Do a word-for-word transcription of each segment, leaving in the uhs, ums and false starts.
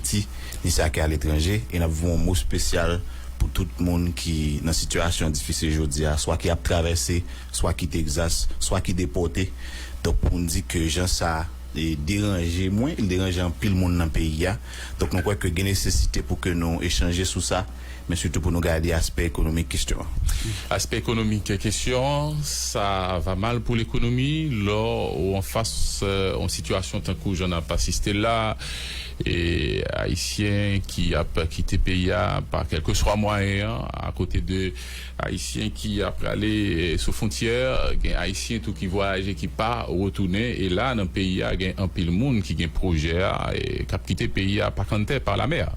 Ayiti, ni sa ki aletranje, e n ap voye yon mo espesyal pou tout moun ki nan sitiyasyon difisil jodi a, swa ki ap travèse, swa ki Texas, swa ki depòte. Donk, pou n di ke jan sa e deranje mwen, li deranje anpil moun nan peyi a. Donk, nou kwè ke gen nesesite pou ke nou echanje sou sa, men sitou pou nou gade aspè ekonomik kesyon an. Aspè ekonomik kesyon an, ça va mal pour l'économie, lè w anfas yon sitiyasyon tankou jan n ap asiste la, e Ayisyen ki ap kite peyi a pa kèlkeswa mwayen an, akote de Ayisyen ki ap prale sou fwontyè, gen Ayisyen tou ki vwayaje ki pa retounen, e la nan peyi a gen anpil moun ki gen pwojè a, e k ap kite peyi a pa kanntè, pa lamè a.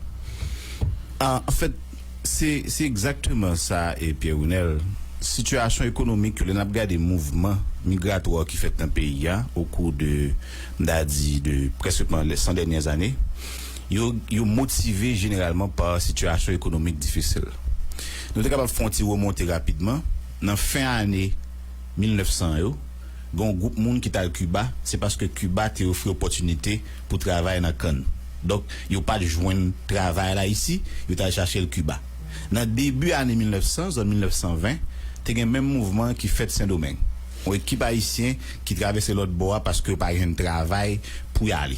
Ah, anfèt, se se egzakteman sa, e Pierre Runel. Sitiyasyon ekonomik yo, lè n ap gade mouvman migratwa ki fèt nan peyi a, okou de, m ta di, de prèskman lè san dènyè zane, yo, yo motive jeneralman pa sitiyasyon ekonomik difisil. Nou te kapab fè yon ti remonte rapidman. Nan fen ane mil nèf san yo, gen yon gwoup moun ki t al Kiba, se paske Kiba te ofri opòtinite pou travay nan kann. Donk, yo pa t jwenn travay la isi, yo t al chache l Kiba. Nan debi ane mil nèf san, zòn mil nèf san ven, te gen menm mouvman ki fèt Sendomeng. Yon ekip ayisyen ki travèse lòt bò a paske yo pa jwenn travay pou y ale.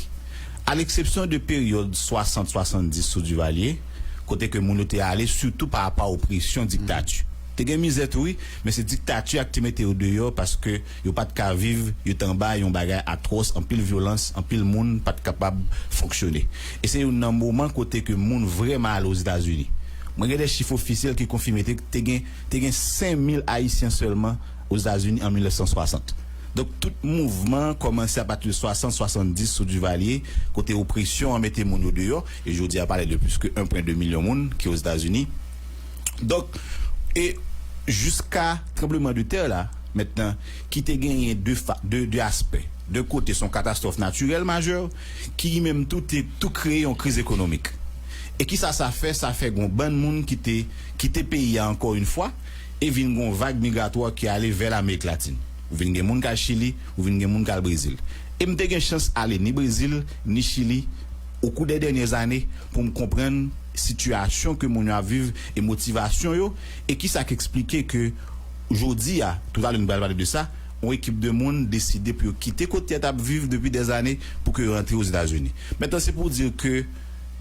A leksepsyon de peryòd swasant swasanndis sou Duvalier, kote ke moun yo te ale sitou pa rapa opresyon diktati. Te gen mizè tou wi, men se diktati a ki te mete yo deyò paske yo pa t ka viv, yo t anba yon bagay atwòs, anpil vyolans, anpil moun pa t kapab fonksyone. E se youn nan moman kote ke moun vrèman ale Ozetazini. Mwen gen de chif ofisyèl ki konfime te, te gen, te gen senk mil Ayisyen sèlman Ozetazini an mil nèf san swasant. Donk, tout mouvman an kòmanse apati de swasant, swasanndis sou Duvalier, kote opresyon an mete moun yo deyò, e jodi a pale de plis ke en pwen de milyon moun ki Ozetazini. Donk, e jiska tranbleman de tè la, mentnan, ki te genyen de, fa, de, de aspè. De kote, se yon katastwòf natirèl majè, ki menm tou te tou kreye yon kriz ekonomik. E kisa sa fè? Sa fè gen yon bann moun ki te kite peyi a ankò yon fwa, e vin gen yon vag migratwa ki ale vè Lamerik Latin. Ou vin gen moun k al Chili, ou vin gen moun k al Brezil. E m te gen chans ale ni Brezil, ni Chili, okou de dènyè zane, pou m konprann sitiyasyon ke moun yo ap viv e motivasyon yo, e kisa k eksplike ke jodi a, toutalè nou pral pale de sa, yon ekip de moun deside pou yo kite kote yo t ap viv depi dèzane pou ke yo rantre Ozetazini. Mentnan, se pou di ke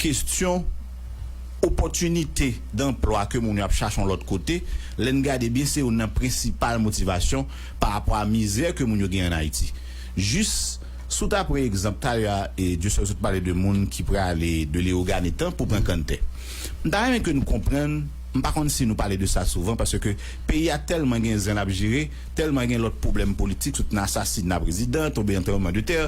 kesyon opòtinite danplwa ke moun yo ap chache yon lòt kote, lè n gade byen, se youn nan prensipal motivasyon pa rapò a mizè ke moun yo gen ann Ayiti. Jis, si w ta pran egzanp, talè a, e, Dieuseul sot pale de moun ki prale de Leyogàn etan pou pran kanntè. M ta renmen ke nou konprann, m pa konn si nou pale de sa souvan, paske peyi a tèlman gen zen l ap jere, tèlman gen lòt pwoblèm politik, sot nan asasina prezidan, tonbe nan tranblemanntè,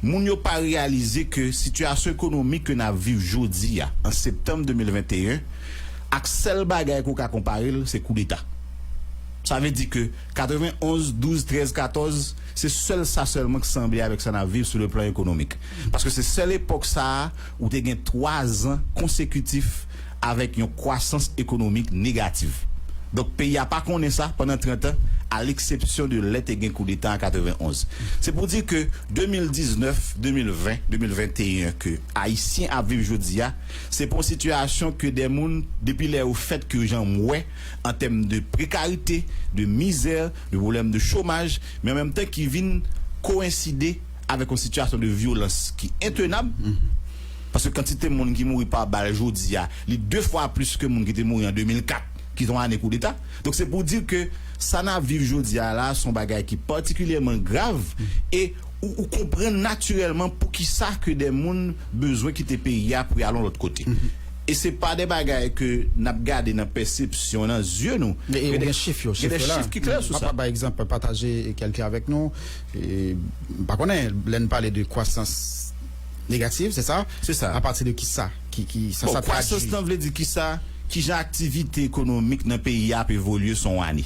moun yo pa reyalize ke sitiyasyon ekonomik ke n ap viv jodi a, an septanm de mil venteyen, ak sèl bagay ke w ka konpare l, se koudeta. Sa vle di ke katrevenonz, douz, trèz, katòz, se sèl sa sèlman k sanble avèk sa n ap viv sou le plan ekonomik. Paske se sèl epòk sa a ou te gen twa zan konsekitif avèk yon kwasans ekonomik negatif. Donk, peyi a pa konnen sa pandan trant an, a leksepsyon de lè te gen koudeta an katrevenonz. Se pou di ke de mil diznèf, de mil ven, de mil venteyen ke Ayisyen ap viv jodi a, se pa yon sitiyasyon ke de moun, depi lè yo fèt, ke yo janm wè, an tèm de prekarite, de mizè, de pwoblèm de chomaj, men an menm tan ki vin kowenside avèk yon sitiyasyon de vyolans ki entenab. Paske kantite moun ki mouri pa bal jodi a, li de fwa plis ke moun ki te mouri an de mil kat, ki te yon ane koudeta. Donk, se pou di ke sa n ap viv jodi a la, se yon bagay ki patikilyèman grav, e ou, ou konprann natirèlman poukisa ke de moun bezwen kite peyi a pou y al yon lòt kote. E se pa de bagay ke n ap gade nan pèsepsyon, nan zye nou. Men e ou gen chif yo, gen de chif ki klè sou sa. Papa, pa egzanp, pataje kèlke avèk nou. E, m pa konnen, lè n pale de kwasans negatif, se sa? Se sa. Apati de kisa? Ki, ki, sa, bon, sa tradui? Kwasans lan vle di kisa? Kijan aktivite ekonomik nan peyi a ap evolye sou yon ane?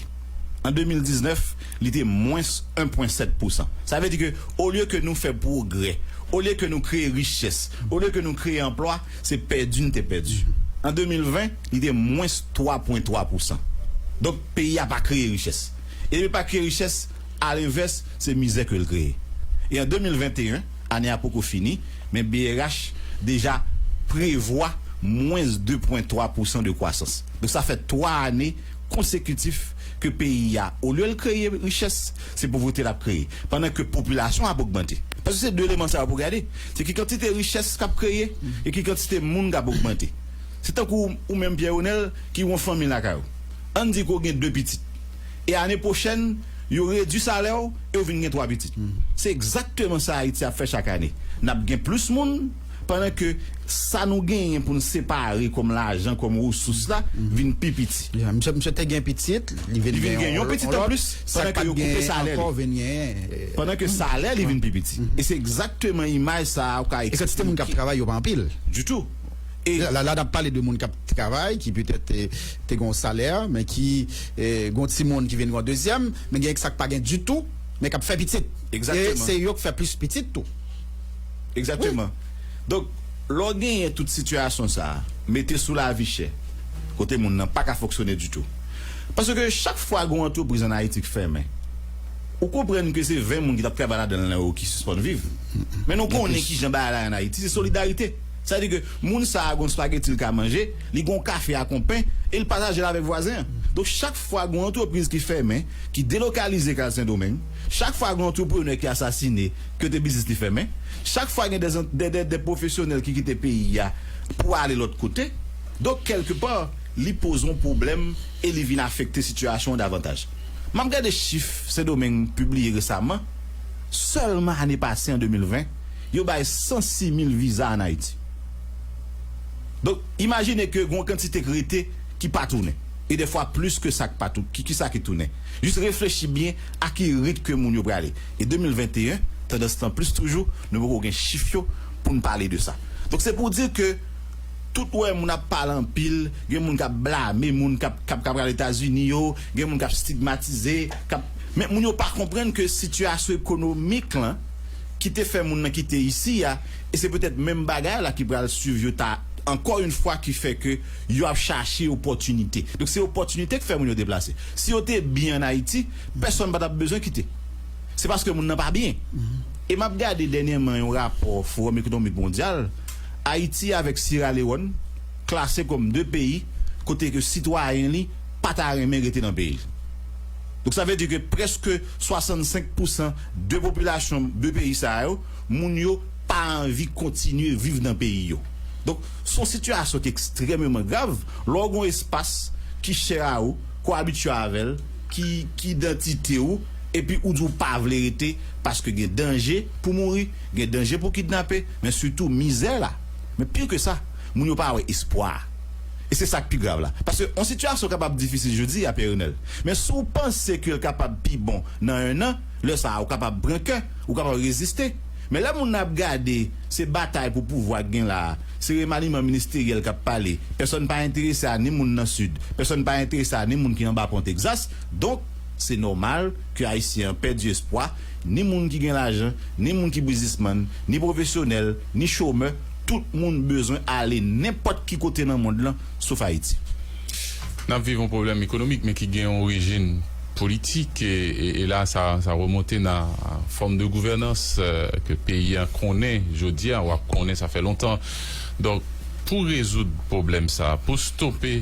An de mil diznèf, li te mwens en pwen sèt pousan. Sa vle di ke, olye ke nou fè pwogrè, olye ke nou kreye richès, olye ke nou kreye anplwa, se pèdi n te pèdi. An de mil ven, li te mwens twa pwen twa pousan. Donk, peyi a pa kreye richès. E li pa kreye richès, alenvès, se mizè ke l kreye. E an de mil venteyen, ane a poko fini, men B R H deja prevwa mwens de pwen twa pousan de kwasans. Donk, sa fè twa ane konsekitif ke peyi a, olye l kreye richès, se povrete l ap kreye. Pandan ke popilasyon ap ogmante. Paske se de eleman sa yo pou gade. Se ki kantite richès k ap kreye e ki kantite moun k ap ogmante. Se tankou ou menm, Pierre Renel, ki yon fanmi lakay ou. Ann di ke w gen de pitit. E ane pwochèn, yo redui salè w e w vin gen twa pitit. Se egzakteman sa Ayiti ap fè chak ane. N ap gen plis moun, pandan ke sa nou genyen pou n separe kòm lajan, kòm resous la, vin pi piti. Misye te gen pitit, li vin gen yon pitit anplis, pandan ke yo koupe salè li. Pandan ke salè li vin pi piti. E se egzakteman imaj sa a ou ka eksplike. E kantite moun k ap travay yo pa anpil. Ditou. E la, la, n ap pale de moun k ap travay, ki petèt te, te gen yon salè, men ki eh, gen yon timoun ki vin gen yon dezyèm, men gen sa k pa gen ditou, men k ap fè pitit. Egzakteman. E se yo k fè plis pitit tou. Egzakteman. Donk, lè w genyen tout sitiyasyon sa a, mete sou lavi chè, kote moun nan pa ka fonksyone ditou. Paske chak fwa gen yon antrepriz ann Ayiti k fèmen, ou konprann ke se ven moun ki t ap travay ladan l lan yo ki sispann viv. Men nou konnen kijan bagay la ye ann Ayiti, se solidarite. Sa vle di ke moun sa a gen yon espageti l ka manje, li gen yon kafe ak yon pen, e l pataje l avèk vwazen an. Donk, chak fwa gen yon antrepriz ki fèmen, ki delokalize k al Sendomeng, chak fwa gen yon antreprenè ki asasine, kote biznis li fèmen, chak fwa gen de, de, de, de pwofesyonèl ki kite peyi a pou ale lòt kote, donk, kèlkepa, li poze yon pwoblèm e li vin afekte sitiyasyon an davantaj. M ap gade chif Sendomeng pibliye resaman, sèlman ane pase, an de mil ven, yo bay san sis mil viza ann Ayiti. Donk, imajine ke gen yon kantite k rete ki pa tounen. E dèfwa plis ke sa k pa tou, ki, ki sa ki tounen. Jis reflechi byen a ki ritm ke moun yo prale. E de mil venteyen, tandans lan plis toujou, nou poko gen chif yo pou n pale de sa. Donk, se pou di ke tout wè moun ap pale anpil, gen moun k ap blame moun k ap, k ap, k ap pral Etazini yo, gen moun k ap estigmatize, k ap, men moun yo pa konprann ke sitiyasyon ekonomik lan ki te fè moun nan kite isi a, e se petèt menm bagay la ki pral swiv yo ta, ankò yon fwa, ki fè ke yo ap chache opòtinite. Donk, se opòtinite k fè moun yo deplase. Si yo te byen ann Ayiti, pèsonn pa t ap bezwen kite. Se paske moun nan pa byen. E m ap gade dènyèman yon rapò Fowòm Ekonomik Mondyal, Ayiti avèk Syera Lewòn klase kòm de peyi kote ke sitwayen li pa ta renmen rete nan peyi l. Donk, sa vle di ke prèske swasannsenk pousan de popilasyon de peyi sa yo, moun yo pa anvi kontinye viv nan peyi yo. Donk, se yon sitiyasyon ki ekstrèmeman grav lè w gen yon espas ki chè a ou, ke w abitye avè l, ki, ki idantite ou, epi ou di w pa vle rete paske gen danje pou mouri, gen danje pou kidnape, men sitou mizè la. Men pi ke sa, moun yo pa wè espwa. E se sa k pi grav la. Paske yon sitiyasyon kapab difisil jodi a, Pierre Renel. Men si w panse ke l kapab pi bon nan en an, lè sa a, ou kapab pran kè, ou kapab reziste. Men lè moun nan ap gade, se batay pou pouvwa k gen la a, se remaniman ministeryèl k ap pale, pèsonn pa enterese a ni moun nan Sid, pèsonn pa enterese a ni moun ki anba pon Texas. Donk, se nòmal ke Ayisyen an pèdi espwa, ni moun ki gen lajan, ni moun ki biznismann, ni pwofesyonèl, ni chomè, tout moun bezwen ale nenpòt ki kote nan mond lan, sof Ayiti. N ap viv yon pwoblèm ekonomik, men ki gen yon orijin politik, e, e, e la, sa, sa remonte nan fòm de gouvènans, euh, ke peyi a konnen jodi a, w ap konnen sa fè lontan. Donk, pou rezoud pwoblèm sa, pou stope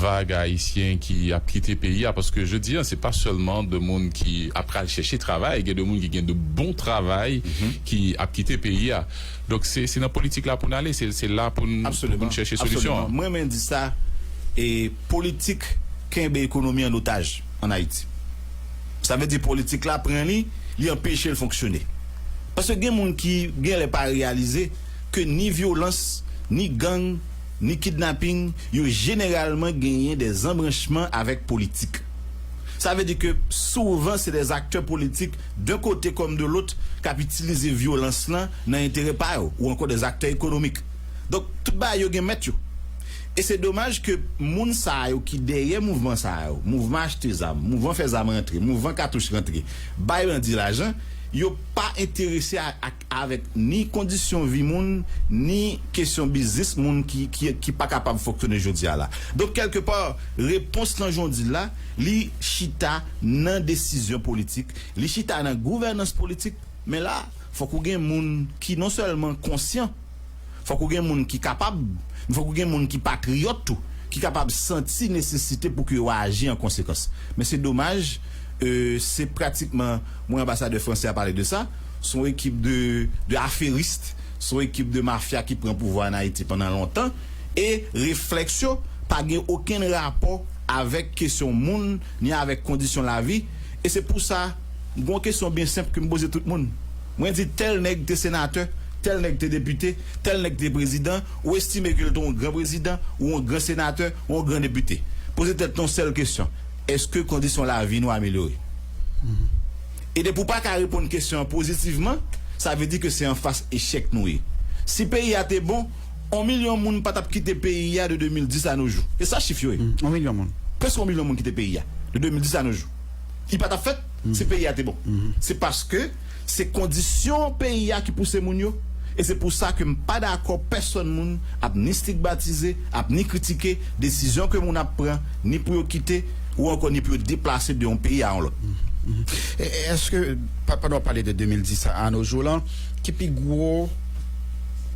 vag Ayisyen ki ap kite peyi a, paske jodi a, se pa sèlman de moun ki ap pral chèche travay, gen de moun ki gen de bon travay ki ap kite peyi a. Donk, se, se nan politik la pou n ale, se, se la pou n, pou n chèche solisyon an. Mwen renmen di sa, e politik kenbe ekonomi an otaj ann Ayiti. Sa vle di politik la pran li, li anpeche l fonksyone. Paske gen moun ki genlè pa reyalize ke ni vyolans, ni gang, ni kidnaping, yo jeneralman genyen de zanbranchman avèk politik. Sa vle di ke souvan se de aktè politik, de kote kòm de lòt, k ap itilize vyolans lan nan enterè pa yo, ou ankò de aktè ekonomik. Donk, tout bagay yo gen mèt yo. E se domaj ke moun sa yo ki dèyè mouvman sa yo, mouvman achte zam, mouvman fè zam rantre, mouvman katouch rantre, bay bandi lajan, yo pa enterese a, a, avèk ni kondisyon vi moun, ni kesyon biznis moun ki, ki, ki pa kapab fonksyone jodi a la. Donk, kèlkepa, repons lan jan w di l la, li chita nan desizyon politik, li chita nan gouvènans politik, men la, fòk ou gen moun ki non sèlman konsyan, Fòk ou gen moun ki kapab, men fòk ou gen moun ki patriyòt tou, ki kapab santi nesesite pou ke yo aji an konsekans. Men se domaj, e, se pratikman, mwen, anbasadè fransè a pale de sa, se yon ekip de, de aferis, se yon ekip de mafya ki pran pouvwa an Ayiti pandan lontan, e reflèks yo pa gen okenn rapò avèk kesyon moun, ni avèk kondisyon lavi, e se pou sa, gen yon kesyon byen senp ke m poze tout moun. Mwen di tèl nèg te senatè, tèl nèg te depite, tèl nèg te prezidan, ou estime ke l te yon gran prezidan, ou yon gran senatè, ou yon gran depite. Poze tèt nou yon sèl kesyon, èske kondisyon lavi nou amelyore? E depi w pa ka reponn kesyon an pozitivman, sa vle di ke se anfas echèk nou ye. Si peyi a te bon, yon milyon moun pa t ap kite peyi a de de mil dis a no jou. E sa chif yo ye. Yon milyon moun. Prèske yon milyon moun kite peyi a de de mil dis a no jou. Li pa t ap fèt si peyi a te bon. Se paske se kondisyon peyi a ki pouse moun yo. E se pou sa ke m pa dakò pèsòn moun ap ni stigmatize, ap ni kritike desizyon ke moun ap pran, ni pou yo kite, ou ankò ni pou yo deplase de yon peyi a yon lòt. Èske, pandan w pale de de mil dis a no jou lan, ki pi gwo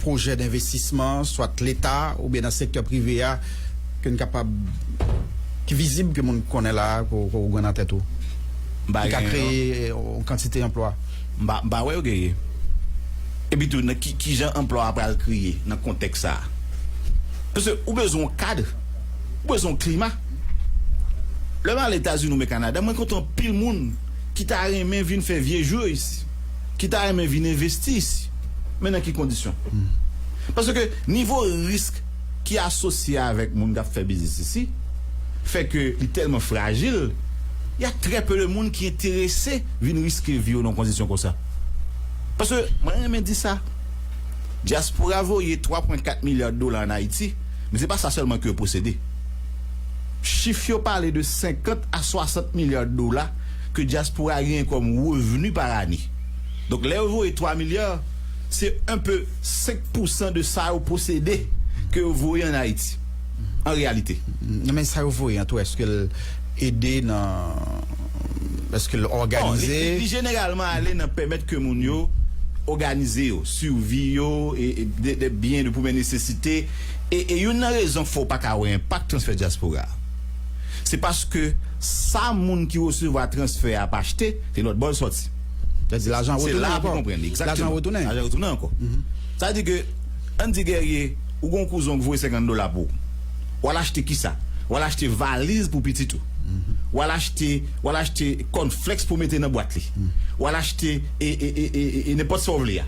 pwojè denvestisman, swa leta oubyen nan sektè prive a, ke n kapab, ki vizib ke moun konnen la a, ke w gen nan tèt ou? Ki ka kreye yon kantite anplwa? M pa wè yo genyen. Epi tou, nan ki, ki jan anplwa a pral kreye nan kontèks sa a? Paske ou bezwen yon kad, ou bezwen yon klima. Lè m al Etazini oubyen Kanada, mwen kontre anpil moun ki ta renmen vin fè vye jou yo isi, ki ta renmen vin envesti isi. Men nan ki kondisyon? Paske nivo risk ki asosye avèk moun k ap fè biznis isi fè ke li tèlman frajil, y a très peu de moun ki enterese vin riske vi yo nan kondisyon konsa. Paske mwen renmen di sa, dyaspora voye twa pwen kat milya dola ann Ayiti, men se pa sa sèlman ke yo posede. Chif yo pale de senkant a swasant milya dola ke dyaspora genyen kòm revni pa ane. Donk, lè yo voye twa milya, se enpe senk pousan de sa yo posede ke yo voye ann Ayiti, an reyalite. Men sa yo voye an tou, èske l ede nan, èske l òganize? Li jeneralman ale nan pèmèt ke moun yo òganize yo, swivi yo, e, e, de, de byen de premyè nesesite. E, e youn nan rezon k fè w pa ka wè enpak transfè dyaspora a, se paske sa moun ki resevwa transfè a ap achte, se lòt bò l sòti. Sa di lajan retounen ankò. Lajan retounen. Lajan retounen ankò. Sa di ke, ann di Guerrier, ou gen yon kouzon k voye senkant dola pou ou. W al achte kisa? W al achte valiz pou pitit ou. W al achte, w al achte kònflèks pou mete nan bwat li. W al achte e, e, e, e, e, e nenpòt sa w vle a.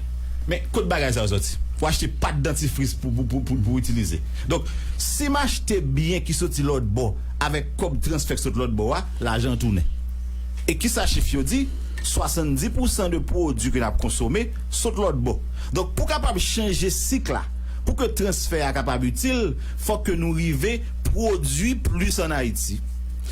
Men kot bagay sa yo sòti? W achte pat dantifris pou, pou, pou, pou, pou itilize. Donk, si m achte byen ki soti lòt bò avèk kòb transfè k sot lòt bò a, lajan an tounen. E kisa chif yo di? Swasanndis pousan de pwodui ke n ap konsome sot lòt bò. Donk, pou kapab chanje sik la, pou ke transfè a kapab itil, fòk ke nou rive pwodui plis ann Ayiti.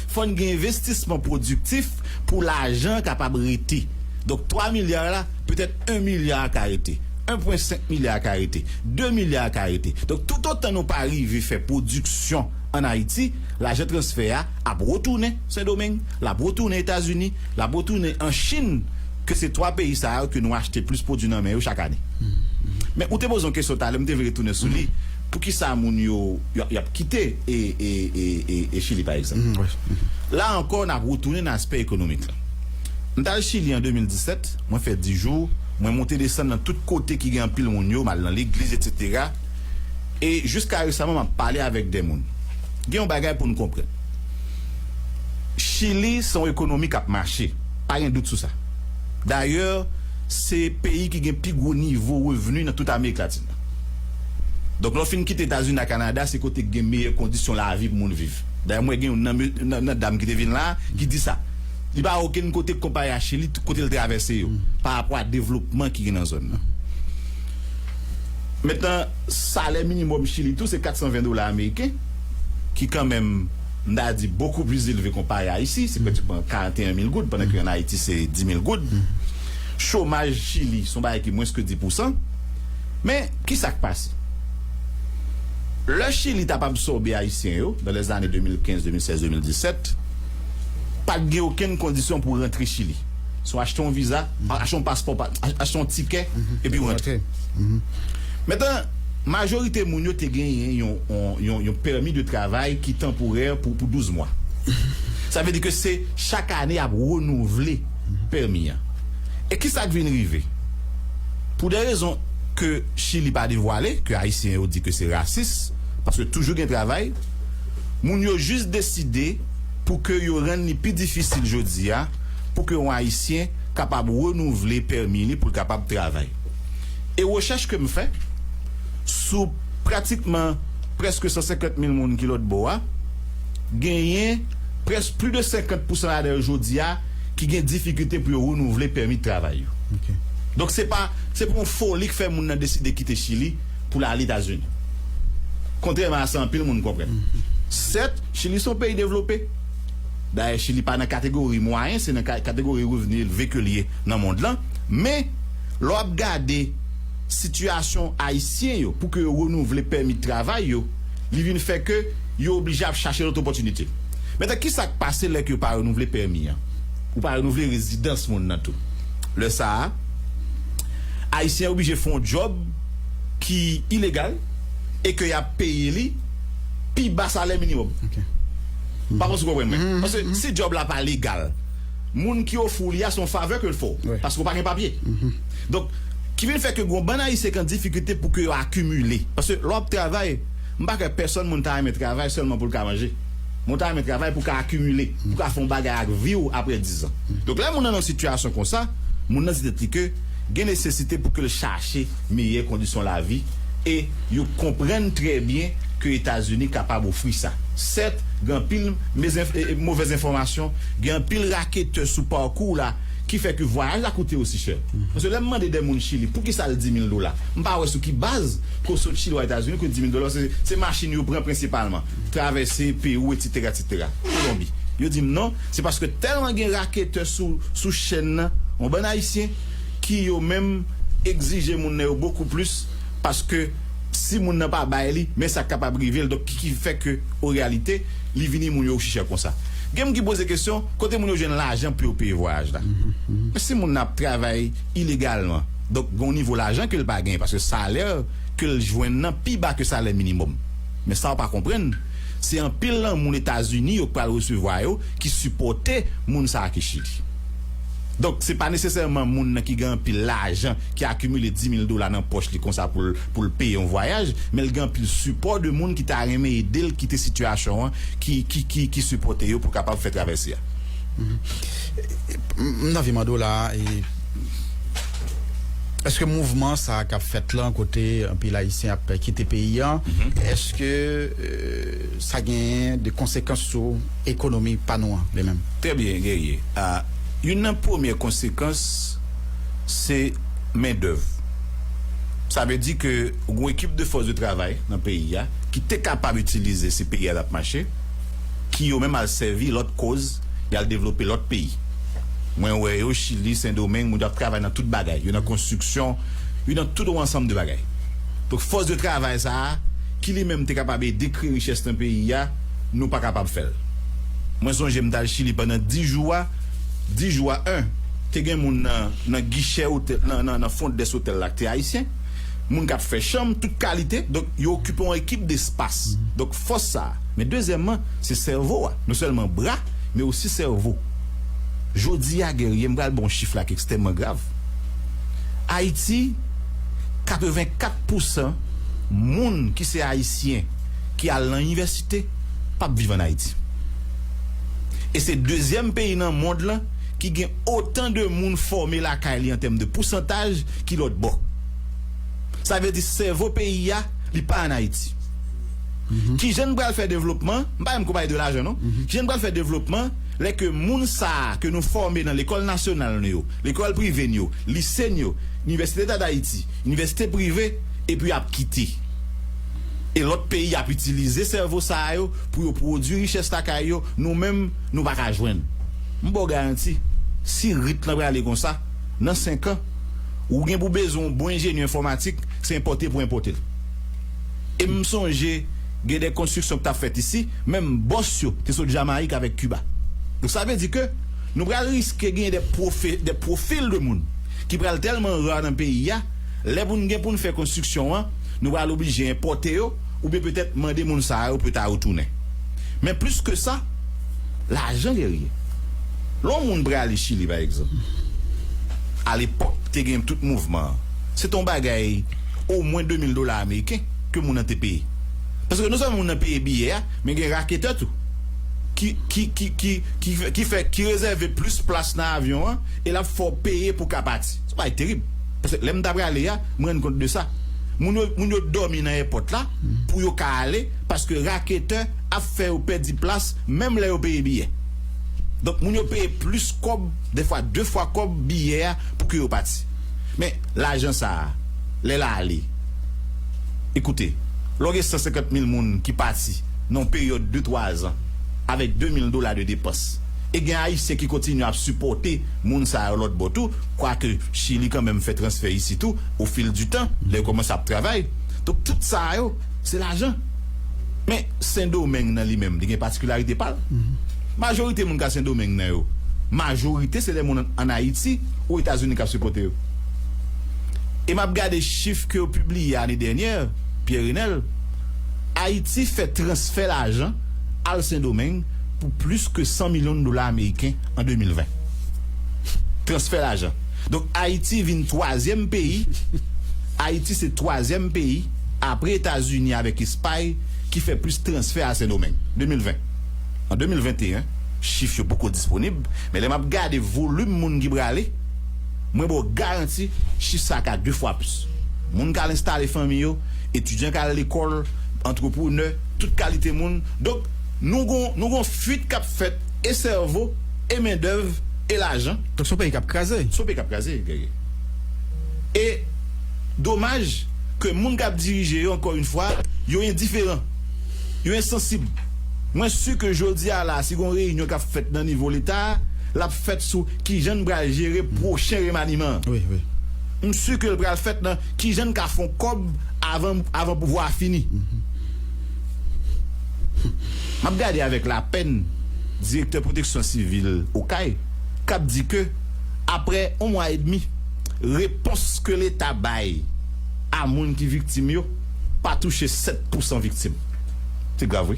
Fò n gen envestisman pwodiktif pou lajan an kapab rete. Donk, twa milya la, petèt en milya ka rete, en pwen senk milya ka rete, de milya ka rete. Donk, toutotan nou pa rive fè pwodiksyon ann Ayiti, lajan transfè a ap retounen Sendomeng, l ap retounen Etazini, l ap retounen an Chin, ke se twa peyi sa yo ke nou achte plis pwodui nan men yo chak ane. Men ou te poze yon kesyon talè, m te vle retounen sou li. Poukisa moun yo, y ap, y ap kite e, e, e, e, e Chili, pa egzanp? La ankò, n ap retounen nan aspè ekonomik la. M t al Chili an de mil disèt, mwen fè dis jou, mwen monte desann nan tout kote ki gen anpil moun yo, m al nan legliz, etsetera. E jiska resaman, m ap pale avèk de moun. Gen yon bagay pou n konprann. Chili se yon ekonomi k ap mache. Pa gen dout sou sa. Dayè, se peyi ki gen pi gwo nivo revni nan tout Amerik Latin nan. Donk, lè w fin kite Etazini ak Kanada, se kote k gen meyè kondisyon lavi pou moun viv. Dayè, mwen gen youn nan, nan, nan dam ki te vin la, ki di sa. Li pa okenn kote k konpare a Chili, tout kote l travèse yo, pa rapò a devlopman ki gen nan zòn nan. Mentnan, salè minimòm Chili tou, se katsanven dola ameriken, ki kanmenm, m ta di, bokou pli elve konpare a isi, se pratikman karanteyen mil goud, pandan ke ann Ayiti, se dis mil goud. Chomaj Chili, se yon bagay ki mwens ke dis pousan. Men, kisa k pase? Lè Chili t ap absòbe Ayisyen yo, nan lèzane de mil kenz, de mil sèz, de mil disèt, pa t gen okenn kondisyon pou rantre Chili. Se w achte yon viza, achte yon paspò, pa- ach- achte yon tikè, epi w rantre. Mentnan, Majorite moun yo te genyen yon, yon, yon, yon pèmi de travay ki tanporè pou, pou douz mwa. Sa vle di ke se chak ane y ap renouvle pèmi an. E ki sa k vin rive? Pou de rezon ke Chili pa devwale, ke Ayisyen yo di ke se rasis, paske toujou gen travay, moun yo jis deside pou ke yo rann li pi difisil jodi a, pou ke yon Ayisyen kapab renouvle pèmi li pou l kapab travay. E rechèch ke m fè sou pratikman prèske san senkant mil moun ki lòt bò a, genyen prèske plis de senkant pousan ladan yo jodi a ki gen difikilte pou yo renouvle pèmi travay yo. Donk se pa, se pa yon foli k fè moun nan deside kite Chili pou l ale Etazini. Kontrèman a sa anpil moun konprann. Sèt, Chili se yon peyi devlope. Dayè, Chili pa nan kategori mwayen, se nan ka- kategori revni elve ke l ye nan mond lan. Men, lè w ap gade sitiyasyon ayisyen yo pou ke yo renouvle pèmi travay yo, li vin fè ke yo oblije ap chache lòt opòtinite. Mentnan, ki sa k pase lè ke yo pa renouvle pèmi an? Ou pa renouvle rezidans moun nan tou. Lè sa a, Ayisyen an oblije fè yon djòb ki ilegal e ke y ap peye li pi ba salè minimòm. M pa panse w konprann mwen. Paske si djòb la pa legal, moun ki ofri w li a se yon favè ke l fè w, paske w pa gen papye. Donk, ki vin fè ke gen yon bann Ayisyen ki an difikilte pou ke yo akimile. Paske lè w ap travay, m pa kwè pèsonn moun ta renmen travay sèlman pou l ka manje. Moun ta renmen travay pou ka akimile, pou ka fè yon bagay ak vi w apre diz an. Donk, lè moun nan nan sitiyasyon konsa, moun nan di tèt li ke gen nesesite pou ke l chache meyè kondisyon lavi e yo konprann trè byen ke Etazini kapab ofri sa. Sèt, gen anpil mezanf- e- e- movèz enfòmasyon, gen anpil raketè sou pakou w la ki fè ke vwayaj la koute osi chè. Paske lè m mande de moun Chili, poukisa l di mil dola? M pa wè sou ki baz ke w sot Chili w al Etazini ke di mil dola, se, se machin yo pran prensipalman. Travèse Pewou, etsetera, etsetera. Kolonbi. Yo di m non, se paske tèlman gen raketè sou, sou chèn nan, yon bann Ayisyen ki yo menm egzije moun nan yo bokou plis, paske si moun nan pa bay li, men sa k kapab rive l. Donk, ki, ki fè ke, o reyalite, li vini moun yo osi chè konsa. Gen moun ki poze kesyon, kote moun yo jwenn lajan pou yo peye vwayaj la? Men si moun nan ap travay ilegalman, donk, gen yon nivo lajan ke l pa genyen, paske salè ke l jwenn nan pi ba ke salè minimòm. Men sa w pa konprann, se anpil nan moun Etazini yo k pral resevwa yo ki sipòte moun sa a ki Chili. Donk, se pa nesesèman moun nan ki gen anpil lajan, ki akimile di mil dola nan pòch li konsa pou l, pou l peye yon vwayaj, men l gen anpil sipò de moun ki ta renmen ede l kite sitiyasyon an, ki, ki, ki, ki sipòte yo pou kapab fè travèse a. M, m t anvi mande w la, e, èske mouvman sa a k ap fèt lan, kote anpil Ayisyen ap kite peyi an, èske, e, sa genyen de konsekans sou ekonomi pa nou an, li menm? Trè byen, Guerrier. A, youn nan premyè konsekans, se mendèv. Sa vle di ke ou gen yon ekip de fòs de travay nan peyi a ki te kapab itilize si peyi a t ap mache, ki yo menm al sèvi lòt koz, y al devlope lòt peyi. Mwen wè yo, Chili, Sendomeng, moun yo ap travay nan tout bagay. Yo nan konstriksyon, yo nan tout yon ansanm de bagay. Donk, fòs de travay sa a, ki li menm te kapab ede kreye richès nan peyi a, nou pa kapab fè l. Mwen sonje m t al Chili pandan dis jou a, dis jou a, en, te gen moun nan, nan gichè otèl, nan, nan, nan front desk otèl la, ki te ayisyen, moun k ap fè chanm, tout kalite, donk, yo okipe yon ekip despas. Donk, fòs sa a. Men dezyèmman, se sèvo a. Non sèlman bra, men osi sèvo. Jodi a, Guerrier, m pral ba w yon chif la ki ekstrèmman grav. Ayiti, katrevenkat pousan moun ki se ayisyen ki al nan inivèsite p ap viv ann Ayiti. E se dezyèm peyi nan mond lan ki gen otan de moun fòme lakay li an tèm de pousantaj ki lòt bò. Sa vle di sèvo peyi a, li pa ann Ayiti. Kijan n pral fè devlopman? M pa menm ko pale de lajan non. Kijan n pral fè devlopman lè ke moun sa a ke nou fòme nan lekòl nasyonal nou yo, lekòl prive n yo, lise n yo, Inivèsite Leta d Ayiti, inivèsite prive, epi y ap kite? E lòt peyi ap itilize sèvo sa a yo pou yo pwodui richès lakay yo, nou menm, nou pa ka jwenn. M ba w garanti, si rit lan prale konsa, nan senk an, ou gen pou bezwen yon bon enjenyè enfòmatik, se enpòte pou enpòte l. E m sonje, gen de konstriksyon ki t ap fèt isi, menm bòs yo te sot Jamayik avèk Kiba. Donk, sa vle di ke nou pral riske genyen de pwofe-, de pwofil de moun ki pral tèlman ra nan peyi a, lè pou n gen pou n fè konstriksyon an, Nou pral oblije enpòte yo, oubyen petèt mande moun sa yo pou yo ta retounen. Men plis ke sa, lajan dèyè. Lè yon moun prale Chili, pa egzanp, alepòk, te gen tout mouvman an, se te yon bagay omwen de mil dola ameriken ke moun nan te peye. Paske non sèlman moun nan peye biyè a, men gen raketè tou ki, ki, ki, ki, ki, fè, ki fè, ki rezève plis plas nan avyon an, e l ap fè w peye pou w ka pati. Se yon bagay terib. Paske lè m t ap prale a, m rann kont de sa. Moun yo, moun yo dòmi nan èpòt la pou yo ka ale, paske raketè ap fè yo pèdi plas, menm lè yo peye biyè. Donk, moun yo peye plis kòb, defwa de fwa kòb biyè a pou ke yo pati. Men, lajan sa a, lè l ale, ekoute, lè w gen san senkant mil moun ki pati nan yon peryòd de twa zan, avèk de mil dola de depans, e gen Ayisyen ki kontinye ap sipòte moun sa yo lòt bò tou, kwake Chili kanmenm fè transfè isi tou, au fil du temps, lè yo kòmanse ap travay. Donk, tout sa yo, se lajan. Men, Sendomeng nan li menm, li gen patikilarite pa l. Majorite moun ka Sendomeng nan yo, majorite se de moun ann Ayiti ou Etazini k ap sipòte yo. E m ap gade chif ke yo pibliye ane dènyè, Pierre Renel, Ayiti fè transfè lajan al Sendomeng pou plis ke san milyon dola ameriken an de mil ven. Transfè lajan. Donk, Ayiti vin twazyèm peyi, Ayiti se twazyèm peyi, apre Etazini avèk Espay, ki fè plis transfè a Sendomeng. De mil ven. An de mil venteyen, chif yo poko disponib, men lè m ap gade volim moun ki prale, mwen ba w garanti, chif sa ka de fwa plis. Moun k al enstale fanmi yo, etidyan k al lekòl, antreprenè, tout kalite moun. Donk, nou gon, nou gon fuit k ap fèt e sèvo, e mendèv, e lajan. Donk, se yon peyi k ap kraze. Se yon peyi k ap kraze, Guerrier. E domaj ke moun k ap dirije yo, ankò yon fwa, yo endiferan. Yo ensansib. Mwen si ke jodi a la, si gon reyinyon k ap fèt nan nivo Leta, l ap fèt sou kijan n pral jere pwochen remaniman an. Wi, wi. M si ke l pral fèt nan kijan n ka fè yon kòb avan, avan pouvwa a fini. M ap gade avèk lapèn direktè pwoteksyon sivil Okay k ap di ke, apre yon mwa edmi, repons ke Leta bay a moun ki viktim yo pa touche sèt pousan viktim. Se grav, wi.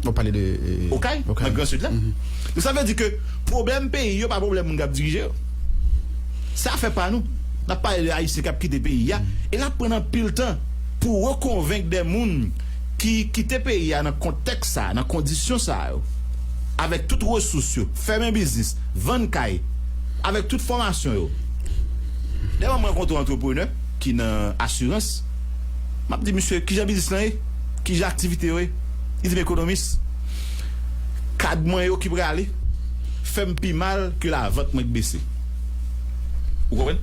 Ou pale de, eh, Okay, Okay, nan Gran Sid la. Donk, sa vle di ke pwoblèm peyi yo pa pwoblèm moun k ap dirije yo. Se afè pa nou. N ap pale de Ayisyen k ap kite peyi a. E l ap pran anpil tan pou rekonvenk de moun ki kite peyi a nan kontèks sa, nan kondisyon sa yo, avèk tout resous yo, fèmen biznis, vann kay, avèk tout fòmasyon yo. Dèyè, mwen rankontre yon antreprenè ki nan asirans, m ap di, "Misye, kijan biznis lan ye? Kijan aktivite yo ye?" Li di m, "Ekonomis, kad mwen yo ki prale fè m pi mal ke lavant mwen k bese." Ou konprann?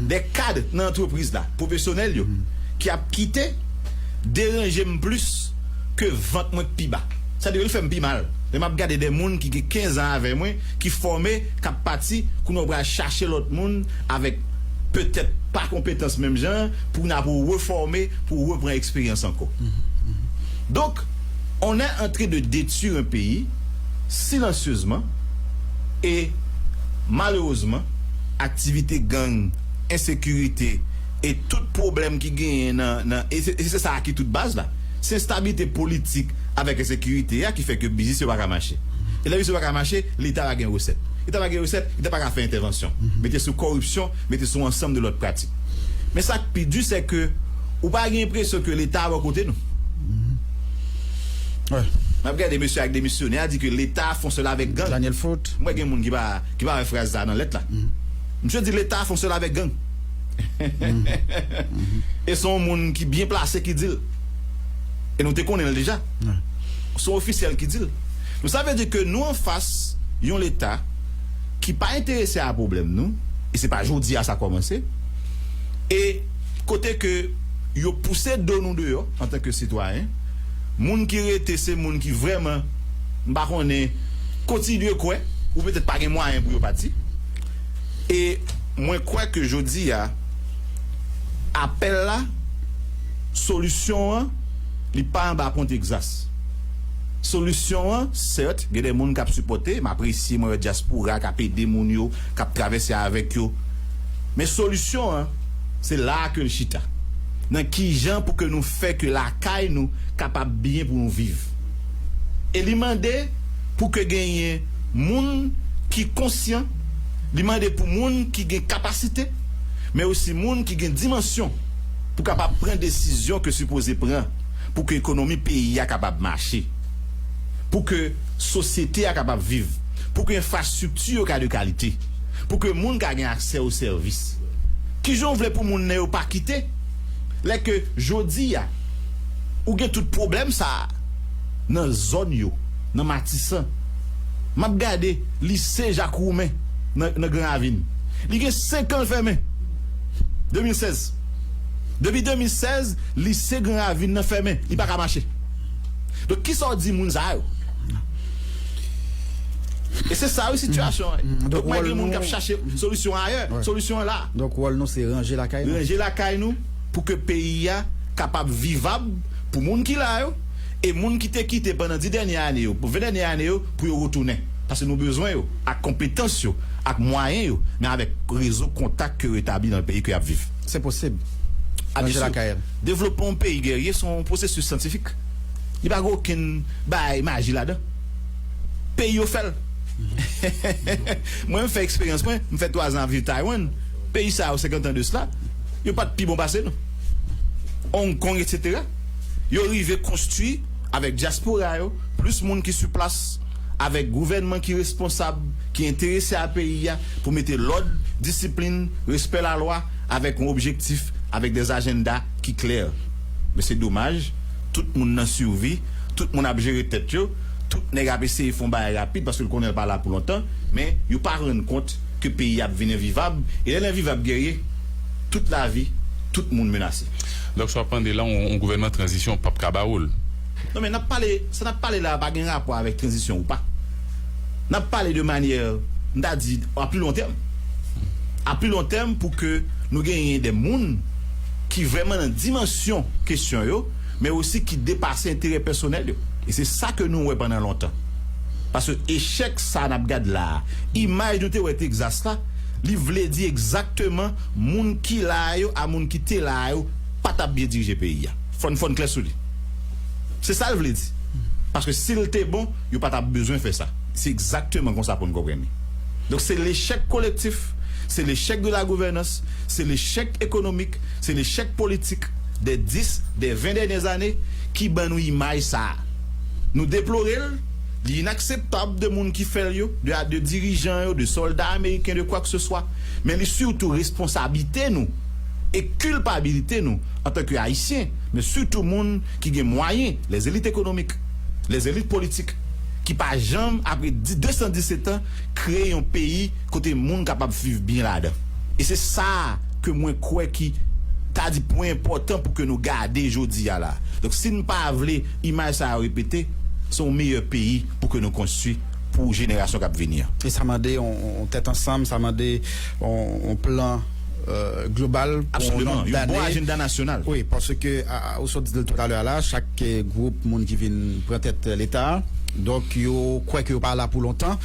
De kad nan antrepriz la, pwofesyonèl yo, ki ap kite, deranje m plis ke vant mwen k pi ba. Sa di, li fè m pi mal. Lè m ap gade de moun ki gen kenz an avè mwen, ki fòme, k ap pati, kounye a w pral chache lòt moun avèk petèt pa konpetans menm jan, pou n ap refòme, pou repran eksperyans ankò. Donk, on est en train de détruire un pays silencieusement, e malerezman, aktivite gang, ensekirite, e tout pwoblèm ki genyen nan, nan, e se, e se sa ki tout baz la. Se enstabilite politik avèk ensekirite a ki fè ke biznis yo pa ka mache. E lè biznis yo pa ka mache, Leta pa gen resèt. Leta pa gen resèt, Leta pa ka fè entèvansyon. Mete sou kòripsyon, mete sou ansanm de lòt pratik. Men sa k pi di, se ke ou pa gen enpresyon ke Leta bò kote nou. Wi. M ap gade mesye ak demisyonè a di ke Leta fonksyone avèk gang. Daniel Foot. Mwen gen moun ki pa, ki pa wè fraz sa nan lèt la. Misye di Leta fonksyone avèk gang. E se yon moun ki byen plase ki di l. E nou te konnen l deja. Se yon ofisyèl ki di l. Donk, sa vle di ke nou anfas yon Leta ki pa enterese a pwoblèm nou, e se pa jodi a sa kòmanse, e kote ke yo pouse do nou deyò antanke sitwayen, moun ki rete se moun ki vrèman, m pa konnen, kontinye kwè, ou petèt pa gen mwayen pou yo pati. E mwen kwè ke jodi a, apèl la, solisyon an, li pa anba pon Tegzas. Solisyon an, sèt, gen de moun k ap sipòte, m apresye, mwen wè dyaspora k ap ede moun yo, k ap travèse avèk yo. Men solisyon an, se la a ke l chita. Nan ki jan pou ke nou fè ke lakay nou kapab byen pou nou viv. E li mande pou ke genyen moun ki konsyan, li mande pou moun ki gen kapasite, men osi moun ki gen dimansyon pou kapab pran desizyon ke sipoze pran pou ke ekonomi peyi a kapab mache, pou ke sosyete a kapab viv, pou ke enfrastrikti yo ka de kalite, pou ke moun ka gen aksè o sèvis. Kijan w vle pou moun nan yo pa kite? Lè ke jodi a, ou gen tout pwoblèm sa a nan zòn yo, nan Matisan. M ap gade lise Jak Woumen nan, nan Gran Ravin. Li gen senk an l fèmen. De mil sèz. Depi de mil sèz, lise Gran Ravin nan fèmen. Li pa ka mache. Donk, kisa w di moun sa yo? E se sa wi sitiyasyon an. Donk, mwen gen moun k ap chache solisyon ayè. Solisyon an la. Donk, wòl nou se ranje lakay nou. Ranje lakay nou pou ke peyi a kapab vivab pou moun ki la yo e moun ki te kite pandan dis dènye ane yo, pou ven dènye ane yo, pou yo retounen. Paske nou bezwen yo, ak konpetans yo, ak mwayen yo, men avèk rezo kontak ke yo etabli nan peyi ke y ap viv. Se posib. Ranje lakay. Devlopman yon peyi, Guerrier, se yon pwosesis syantifik. Li pa gen okenn bagay maji ladan. Peyi yo fè l. Mwen, m fè eksperyans mwen, m fè twa zan ap viv Taiwan. Peyi sa yo, senkant an de sila, yo pa t pi bon pase nou. Hong Kong, etsetera. Yo rive konstwi avèk dyaspora yo, plis moun ki sou plas, avèk gouvènman ki responsab, ki enterese a peyi a, pou mete lòd, disiplin, respè lalwa, avèk yon objektif, avèk dè ajanda ki klè. Men se domaj, tout moun nan sivi, tout moun ap jere tèt yo, tout nèg ap eseye fè yon bagay rapid, paske l konnen l pa la pou lontan, men yo pa rann kont ke peyi a ap vin envivab, e lè l envivab, Guerrier, tout lavi, tout moun menase. Donk, sa w ap mande la, yon, yon gouvènman tranzisyon p ap ka ba ou l? Non, men n ap pale, sa n ap pale la a pa gen rapò avèk tranzisyon ou pa. N ap pale de manyè, m ta di, a pli lon tèm. A pli lon tèm pou ke nou genyen de moun ki vrèman nan dimansyon kesyon yo, men osi ki depase enterè pèsonèl yo. E se sa ke nou wè pandan lontan. Paske echèk sa n ap gad la a, imaj nou te wè Tegzas la, li vle di egzakteman moun ki la a yo a moun ki te la a yo pa t ap byen dirije peyi a. Fò n, fò n klè sou li. Se sa l vle di. Paske si l te bon, yo pa t ap bezwen fè sa. Se egzakteman konsa pou n konprann li. Donk, se lechèk kolektif, se lechèk de la gouvènans, se lechèk ekonomik, se lechèk politik dè dis, dè ven dènyè zane ki ban nou imaj sa a. Nou deplore l, li inakseptab de moun ki fè l yo, de, de dirijan yo, de sòlda ameriken, de kwa ke se swa. Men li sitou responsablite nou e kilpabilite nou antanke Ayisyen, men sitou moun ki gen mwayen, lèzelit ekonomik, lèzelit politik, ki pa janm, apre di, de san disèt an, kreye yon peyi kote moun kapab viv byen ladan. E se sa ke mwen kwè ki ta di pwen enpòtan pou ke nou gade jodi a la. Donk, si n pa vle imaj sa a repete, se yon meyè peyi pou ke nou konstwi pou jenerasyon k ap vini an. E sa mande yon, yon tèt ansanm, sa mande yon, yon plan, euh, global pou yon nonb dane. Absoliman, yon bon ajanda nasyonal. Wi, paske, a, a, ou sot di l toutalè a la, chak, eh, gwoup moun ki vin pran tèt Leta, donk, yo kwè ke yo pa la pou lontan,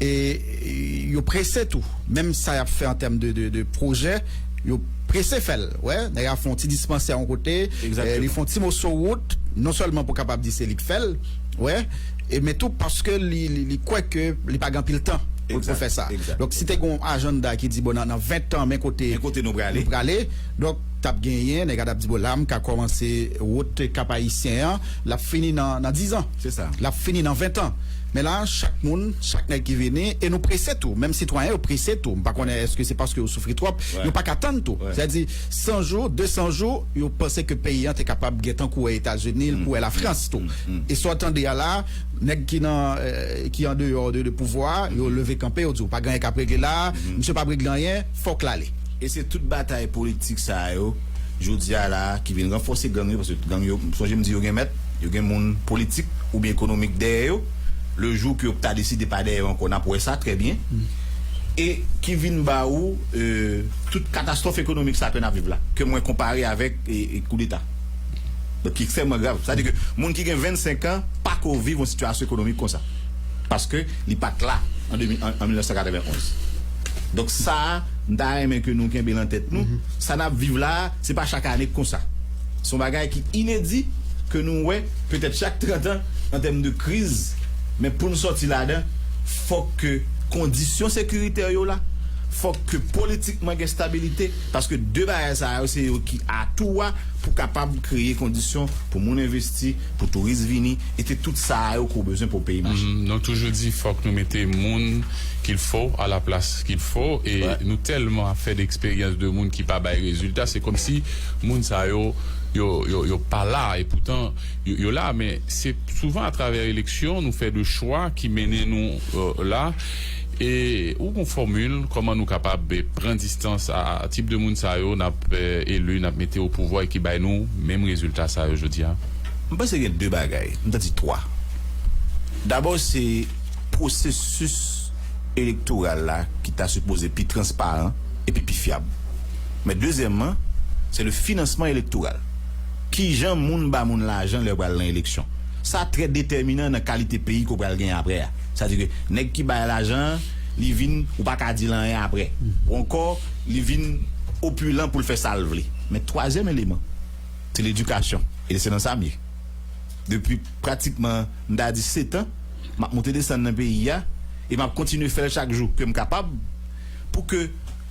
e, e yo prese tou. Menm sa y ap fè an tèm de, de, de pwojè, yo prese fè l. Wè, nèg la fè yon ti dispansè yon kote, eh, li fè yon ti moso wout, non sèlman pou kapab di se li k fè l, wè, e, men tou paske li, li, li kwè ke li pa gen anpil tan pou, pou fè sa. Donk, si te gen yon ajanda ki di, bon, nan, nan ven tan, men kote, men kote nou prale, nou prale, donk, t ap genyen, nèg la t ap di, bon, la, m ka kòmanse wout Kap Ayisyen an, l ap fini nan, nan diz an. Se sa. L ap fini nan ven tan. Men la, chak moun, chak nèg ki vini, e nou prese tou, menm sitwayen yo prese tou. M pa konnen èske se paske yo soufri twòp, yo pa ka tann tou. Sètadi, san jou, de san jou, yo panse ke peyi an te kapab gentan kouri Etazini, l kouri Lafrans tou. E sa w tande a la, nèg ki nan, eh, ki andeyò de, de pouvwa a, yo leve kanpe, yo di, w pa gen anyen k ap regle la, misye p ap regle anyen, fòk l ale. E se tout batay politik sa yo, jodi a la, ki vin ranfòse gang yo, paske gang yo, sonje m di yo gen mèt, yo gen moun politik oubyen ekonomik dèyè yo. Le jou ke yo ta deside pa dèyè yo ankò, n ap wè sa trè byen. E ki vin ba ou, euh, tout katastwòf ekonomik sa ke n ap viv la, ke mwen konpare avèk, e, e koudeta. Donk, ki ekstrèmman grav. Sa di ke moun ki gen vennsenk an pa ko viv yon sitiyasyon ekonomik konsa. Paske li pa t la an de mil, an, an mil nèf san katrevenn onz. Donk, sa a, m ta renmen ke nou kenbe l an tèt nou. Sa n ap viv la a, se pa chak ane k konsa. Se yon bagay ki inedi, ke nou wè petèt chak trant an an tèm de kriz, men pou n sòti ladan, fòk ke kondisyon sekiritè yo la, fòk ke politikman gen stabilite, paske de bagay sa yo se yo ki atou a pou kapab kreye kondisyon pou moun envesti, pou touris vini, e se tout sa yo ke w bezwen pou peyi mache. Mhm. Nou toujou di fòk nou mete moun qu'il faut à la place qu'il faut, e nou tèlman ap fè de eksperyans de moun ki pa bay rezilta, se kòmsi moun sa yo, yo, yo, yo pa la, e poutan yo, yo la, men se souvan atravè eleksyon nou fè de chwa ki mennen nou, euh, la. E ou gon fòmil kòman nou kapab, eh, pran distans a, a tip de moun sa yo n ap, eh, eli, n ap mete o pouvwa e ki bay nou menm rezilta sa yo jodi a? M panse gen de bagay, m ta di twa. Dabò, se pwosesis elektoral la ki ta sipoze pi transparan epi pi fyab. Men dezyèmman, se le finansman elektoral. Kijan moun ba moun lajan lè yo pral nan eleksyon? Sa trè detèminan nan kalite peyi ke w pral gen apre a. Sa di ke nèg ki bay lajan an, li vin, ou pa ka di l anyen apre. Ou ankò, li vin opilan pou l fè sa l vle. Men twazyèm eleman, se ledikasyon. E se nan sa m ye. Depi pratikman, m ta di sèt an, m ap monte desann nan peyi a, e m ap kontinye fè l chak jou ke m kapab, pou ke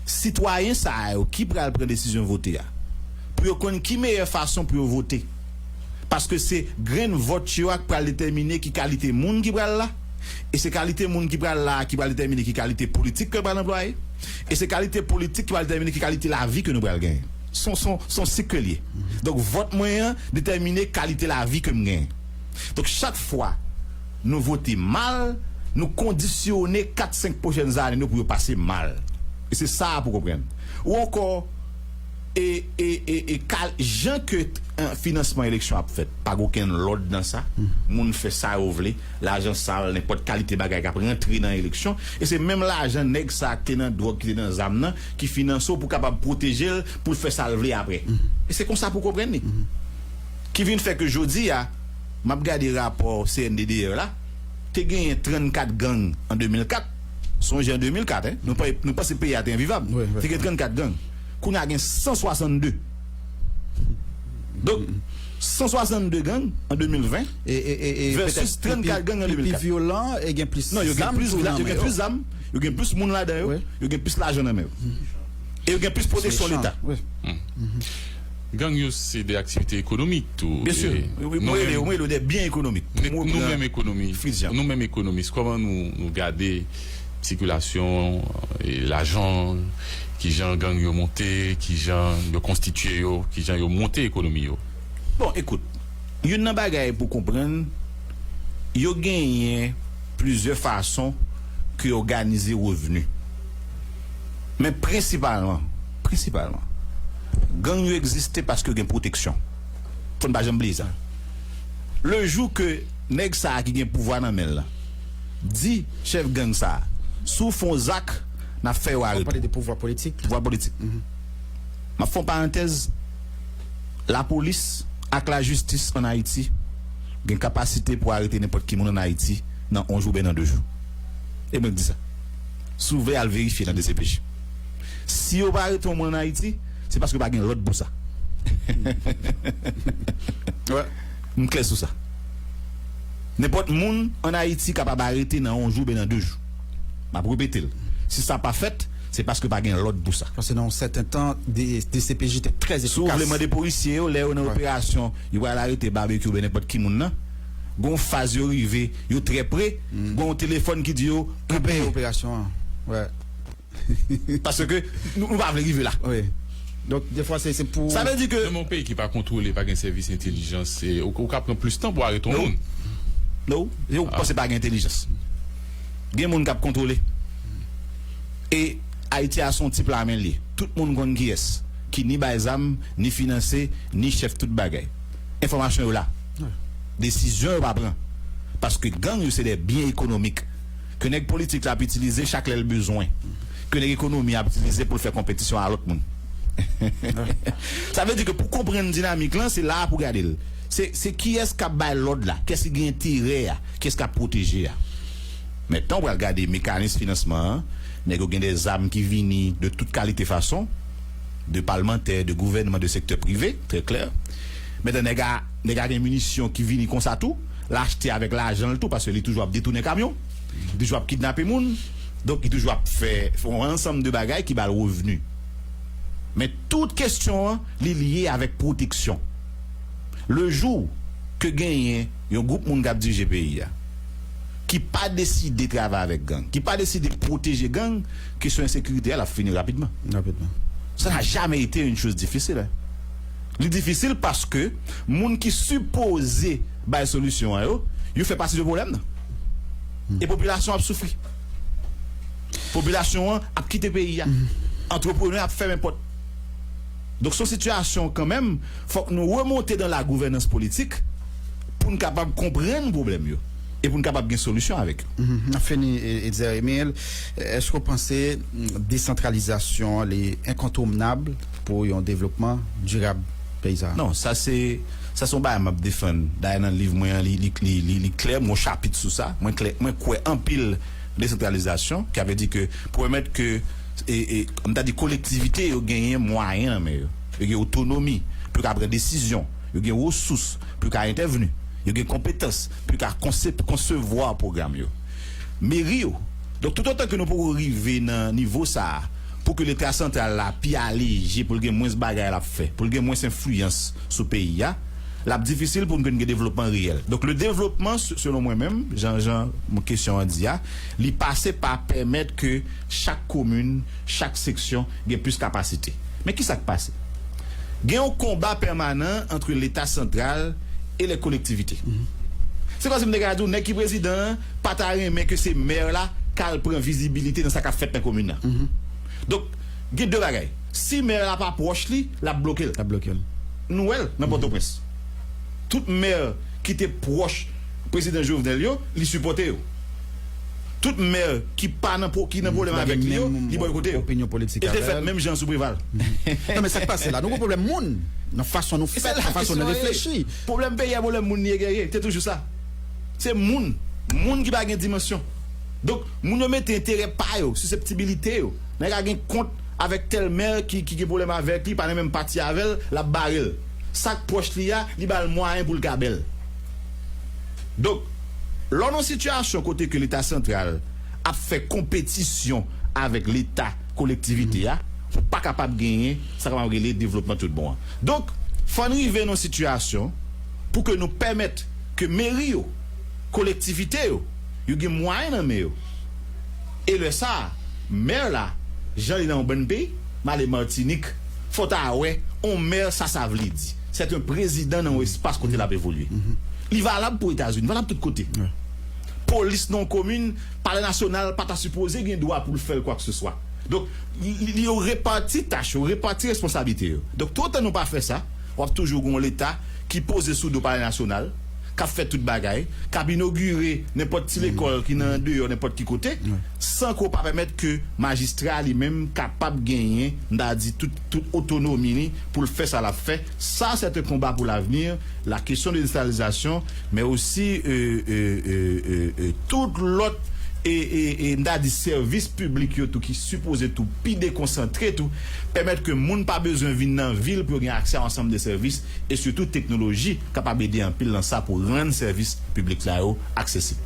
sitwayen sa yo ki pral pran desizyon vote a, pou yo konn ki meyè fason pou yo vote. Paske se grenn vòt yo a k pral detèmine ki kalite moun ki pral la, e se kalite moun ki pral la a ki pral detèmine ki kalite politik ke yo pral anplwaye, e se kalite politik ki pral detèmine ki kalite lavi ke nou pral genyen. Se yon, se yon, se yon sik ke l ye. Donk, vòt mwen an detèmine kalite lavi ke m genyen. Donk, chak fwa nou vote mal, nou kondisyone kat, senk pwochèn ane nou pou yo pase mal. E se sa pou konprann. Ou ankò, e, e, e, e kal-, jan ke, eh, finansman eleksyon ap fèt, pa gen okenn lòd nan sa. Moun fè sa yo vle, lajan sal, nenpòt kalite bagay k ap rantre nan eleksyon. E se menm lajan nèg sa a ki te nan dwòg, ki te nan zam nan, ki finanse w pou kapab pwoteje l, pou l fè sa l vle apre. E se konsa pou konprann li. Ki vin fè ke jodi a, m ap gade rapò C N D D R la, te genyen trannkat gang an de mil kat. Sonje an de mil kat, en, nou pa, nou panse peyi a te envivab. Te gen trannkat gang. Kounye a gen san swasann de. Donk, san swasann de gang an de mil ven versus trannkat gang an de mil kat. Non, yo gen plis zam, yo gen plis zam, yo gen plis moun ladan yo, yo gen plis lajan nan men yo. E yo gen plis pwoteksyon Leta. Gang yo se de aktivite ekonomik tou. Byen si. Mwen rele yo, mwen rele yo de byen ekonomik. Nou menm ekonomi, nou menm ekonomis, kòman nou, nou gade sikilasyon, e, lajan, kijan gang yo monte, kijan yo konstitye yo, kijan yo monte ekonomi yo? Bon, ekout, youn nan bagay pou konprann, yo genyen plizyè fason ke yo òganize revni. Men prensipalman, prensipalman, gang yo egziste paske yo gen pwoteksyon. Fò n pa janm bliye sa. Le jou ke nèg sa a ki gen pouvwa nan men l lan di chèf gang sa a, "Si w fè yon zak, n ap fè yo arete w." Pale de pouvwa politik. Pouvwa politik. M ap fè yon parantèz, lapolis ak lajistis ann Ayiti gen kapasite pou arete nenpòt ki moun ann Ayiti nan yon jou oubyen nan de jou. E mwen k di sa. Si w vle al verifye nan D C P J. Si yo pa arete yon moun ann Ayiti, se paske pa gen lòd pou sa. M klè sou sa. Nenpòt moun ann Ayiti kapab arete nan yon jou oubyen nan de jou. M ap repete l. Si sa pa fèt, se paske pa gen lòd pou sa. Paske nan yon sèten tan, D C P J te trè efikas. Si w vle mande polisye yo, lè yo nan operasyon, yo pral arete Barbecue oubyen nenpòt ki moun nan, gon faz yo rive, yo trè pre, gon telefòn ki di yo kanpe operasyon an. Paske nou, nou pa vle rive la. Donk, defwa, se, se pou... Sa vle di ke... Nan yon peyi ki pa kontwole, pa gen sèvis entèlijans, e, ou, ou ka pran plis tan pou arete yon moun. Non. Ou panse pa gen entèlijans. Gen moun k ap kontwole. E Ayiti a se yon ti pla men l ye. Tout moun konn kiyès ki ni bay zam, ni finanse, ni chèf tout bagay. Enfòmasyon yo la. Desizyon yo pa pran. Paske gang yo se de byen ekonomik. Ke nèg politik la ap itilize chak lè l bezwen. Ke nèg ekonomi a ap itilize pou l fè konpetisyon a lòt moun. Sa vle di ke pou konprann dinamik lan, se la a pou gade l. Se, se kiyès k ap bay lòd la, kiyès ki gen enterè a, kiyès k ap pwoteje a. Men tan w pral gade mekanis finansman an, nèg yo gen de zam ki vini de tout kalite fason, de palmantè, de gouvènman, de sektè prive, trè klè. Mentnan, nèg a, nèg a gen minisyon ki vini konsa tou, l achte avèk lajan l tou, paske li toujou ap detounen kamyon, li toujou ap kidnape moun, donk li toujou ap fè, fè yon ansanm de bagay ki ba l revni. Men tout kesyon an, li lye avèk pwoteksyon. Le jou ke genyen yon gwoup moun k ap dirije peyi a, ki pa deside travay avèk gang, ki pa deside pwoteje gang, kesyon ensekirite a, l ap fini rapidman. Rapidman. Ça n'a jamais été une chose difficile, hein. Li difisil paske moun ki sipoze bay solisyon an yo, yo fè pati de pwoblèm nan. E popilasyon ap soufri. Popilasyon an ap kite peyi a. Antreprenè ap fèmen pòt. Donk, se yon sitiyasyon kanmenm, fòk nou remonte dans la gouvernance politique pou n kapab konprann pwoblèm yo e pou n kapab gen solisyon avèk yo. Mhm. N ap fini, e, Etzer Emile. Èske w panse, mm, desantralizasyon an, li enkontounab pou yon devlopman dirab peyi sa a? Non, sa se, sa se yon bagay m ap defann. Dayè, nan liv mwen an, li, li, li, li, li klè, m gen yon chapit sou sa. Mwen klè, mwen kwè anpil desantralizasyon, ki vle di ke pou pèmèt ke, e, e, m ta di kolektivite yo genyen mwayen nan men yo. Yo gen otonomi pou yo ka pran desizyon. Yo gen resous pou yo ka entèvni. Yo gen konpetans pou yo ka konsep-, konsevwa pwogram yo. Meri yo. Donk, toutotan ke nou poko rive nan nivo sa a, pou ke Leta santral la pi aleje, pou l gen mwens bagay l ap fè, pou l gen mwens enfliyans sou peyi a, l ap difisil pou n gen devlopman reyèl. Donk, le devlopman, se-, selon mwen menm, jan, jan kesyon an di a, li pase pa pèmèt ke chak komin, chak seksyon gen plis kapasite. Men ki sa k pase? Gen yon konba pèmanan ant Leta santral e lè kolektivite. Se kòmsi m te ka di w, nèg ki prezidan an pa ta renmen ke se mè la k al pran vizibilite nan sa k ap fèt nan komin nan. Donk, gen de bagay. Si mè la pa pwòch li, l ap bloke l. L ap bloke l. Nou wè l nan Pòtoprens. Tout mè ki te pwòch prezidan Jovenel yo, li sipòte yo. Tout mè ki pa nan pwo-, ki nan pwoblèm avèk li yo, li bòykote yo. E l te fèt menm jan sou Preval. Non, men sa k pase la, nou gen pwoblèm moun. Nan fason nou fèt, nan fason nou reflechi. Pwoblèm peyi a, pwoblèm moun li ye, Guerrier. Te toujou sa. Se moun. Moun ki pa gen dimansyon. Donk, moun yo mete enterè pa yo, siseptibilite yo. Nèg la gen kont avèk tèl mè ki, ki gen pwoblèm avèk li, pa nan menm pati avè l, l ap bare l. Sa k pwòch li a, li ba l mwayen pou l ka bèl. Donk, lè w nan yon sitiyasyon kote ke Leta santral ap fè konpetisyon avèk Leta kolektivite a, ou pa kapab genyen sa k ap rele devlopman tout bon an. Donk, fò n rive nan yon sitiyasyon pou ke nou pèmèt ke meri yo, kolektivite yo, yo gen mwayen nan men yo. E lè sa a, mè la, jan li nan yon bann peyi, m ale Matinik, fò w ta wè, yon mè, sa sa vle di. C'est un président nan yon espas kote l ap evolye. Li valab pou Etazini, valab tout kote. Polis nan yon komin, Palè Nasyonal pa ta sipoze gen dwa pou l fè l kwakseswa. Donk, li, li, yo repati tach yo, repati responsablite yo. Donk, toutotan nou pa fè sa, w ap toujou gen yon Leta ki poze sou do Palè Nasyonal, k ap fè tout bagay, k ap inogire nenpòt ti lekòl ki nan deyò nenpòt ki kote, san ke w pa pèmèt ke majistra li menm kapab genyen, m ta di, tout, tout otonomi li pou l fè sa l ap fè. Ça, c'est un combat pour l'avenir. La question de décentralisation, men osi, e, e, e, e, e, tout lòt, e, e, e, m ta di, sèvis piblik yo tou ki sipoze tou pi dekonsantre tou, pèmèt ke moun pa bezwen vin nan vil pou yo gen aksè a ansanm de sèvis, e sitou teknoloji kapab ede anpil nan sa pou rann sèvis piblik sa yo aksesib.